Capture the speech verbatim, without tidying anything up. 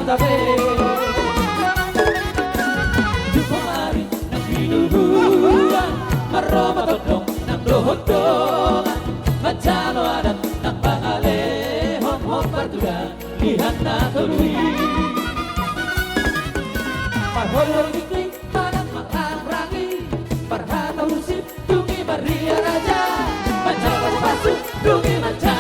Tabe. Jumpa mari nang hinuluan, marrompa tondong nang dohot dongan, manjalo adat nang pangalehon, hombar tu dalihan na tolu i. Parholong i manang marhahaanggi, parhata husip dung i marria raja, manjalo pasu dung i manjalo